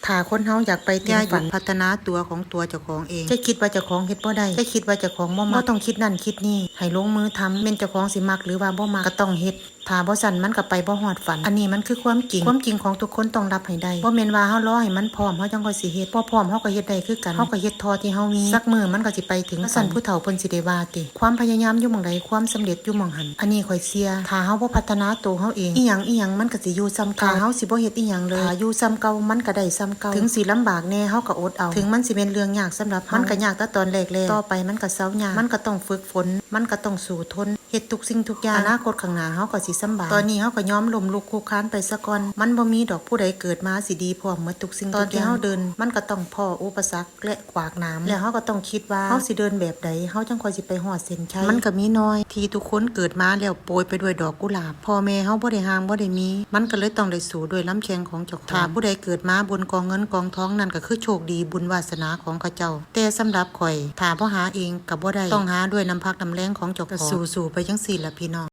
ຖ້າຄົນເຮົາຢາກໄປເຖິງຝັນ ຢ່າຢຸດພັດທະນາຕົວຂອງຕົວເຈົ້າຂອງເອງ. ຈະຄິດວ່າເຈົ້າຂອງເຮັດບໍ່ໄດ້, ຈະຄິດວ່າເຈົ້າຂອງບໍ່ມັກ, ບໍ່ຕ້ອງຄິດນັ້ນຄິດນີ້, ໃຫ້ລົງມືທຳ. ແມ່ນເຈົ້າຂອງຊິມັກຫຼືວ່າບໍ່ມັກ ກໍຕ້ອງເຮັດ. ຖ້າບໍ່ຊັ້ນມັນກໍໄປບໍ່ຮອດຝັນ. ອັນນີ້ມັນຄືຄວາມຈິງ, ຄວາມຈິງຂອງທຸກຄົນຕ້ອງຮັບໃຫ້ໄດ້. ບໍ່ແມ່ນວ່າເຮົາລໍໃຫ້ມັນພ້ອມ ເຮົາຈັ່ງຄ່ອຍຊິເຮັດ. ບໍ່ພ້ອມເຮົາກໍເຮັດໄດ້ຄືກັນ, ເຮົາກໍເຮັດເທົ່າທີ່ເຮົາມີ. ສັກມື້ມັນກໍຊິໄປເຖິງ ວ່າຊັ້ນ ຊັ້ນ ຜູ້ເຖົ້າເພິ່ນຊິໄດ້ວ່າຕິ. ຄວາມພະຍາຍາມຢູ່ໝ່ອງໃດ ຄວາມສຳເລັດຢູ່ໝ່ອງຫັ້ນ. ອັນນີ້ຂ້ອຍເຊື່ອ. ຖ້າເຮົາບໍ່ພັດທະນາໂຕເຮົາເອງ, ອີ່ຫຍັງອີ່ຫຍັງມັນກໍຊິຢູ່ສ່ຳເກົ່າ. ຖ້າເຮົາຊິບໍ່ເຮັດອີ່ຫຍັງເລີຍ, ຖ້າຢູ່ສ່ຳເກົ່າມັນກໍໄດ້ສ່ຳເກົ່າ. ເຖິງຊິລຳບາກແດ່ ເຮົາກໍອົດເອົາ. ເຖິງມັນຊິແມ່ນເລື່ອງຍາກສຳລັບເຮົາ, ມັນກໍຍາກແຕ່ຕອນແລກແລ້ວ. ຕໍ່ໄປມັນກໍເຊົາຍາກ, ມັນກໍຕ້ອງຝຶກຝົນ, ມັນກໍຕ້ອງສູ້ທົນ. ເຮັດທຸກສິ່ງທຸກຢ່າງ, ອະນາຄົດຂ້າງໜ້າເຮົາກໍຊິສຳບາຍ. ຕອນນີ້ເຮົາກໍຍອມລົ້ມລຸກຄຸກຄານໄປສາກ່ອນ. ມັນບໍ່ມີດອກຜູ້ໃດເກີດມາຊິດີພ້ອມໝົດທຸກສິ່ງທຸກຢ່າງ. ຕອນທີ່ເຮົາເດີນ ມັນກໍຕ້ອງພໍ້ອຸປະສັກ ແລະ ຂວາກໜາມ. ແລ້ວເຮົາກໍຕ້ອງຄິດວ່າ ເຮົາຊິເດີນແບບໃດ ເຮົາຈັ່ງຄ່ອຍຊິໄປຮອດເສັ້ນໄຊ. ມັນກໍມີໜ້ອຍທີ່ທຸກຄົນເກີດມາແລ້ວໂປຍໄປດ້ວຍດອກກຸຫຼາບ. ພໍ່ແມ່ເຮົາບໍ່ໄດ້ຮ່າງບໍ່ໄດ້ມີ, ມັນກໍເລີຍຕ້ອງໄດ້ສູ້ດ້ວຍລຳແຂ້ງຂອງເຈົ້າຂອງ. ຖ້າຜູ້ໃດເກີດມາບົນກອງເງິນກອງທອງ ນັ້ນກໍຄືໂຊກດີບຸນວາສະໜາຂອງເຂົາເຈົ້າ. ແຕ່ສຳລັບຂ້ອຍ ຖ້າບໍ່ຫາເອງກໍບໍ່ໄດ້, ຕ້ອງຫາດ້ວຍນ້ຳພັກນ້ຳແຮງຂອງເຈົ້າຂອງ. ກໍສູ້ໆໄປຈັ່ງຊີ້ລະພີ່ນ້ອງ.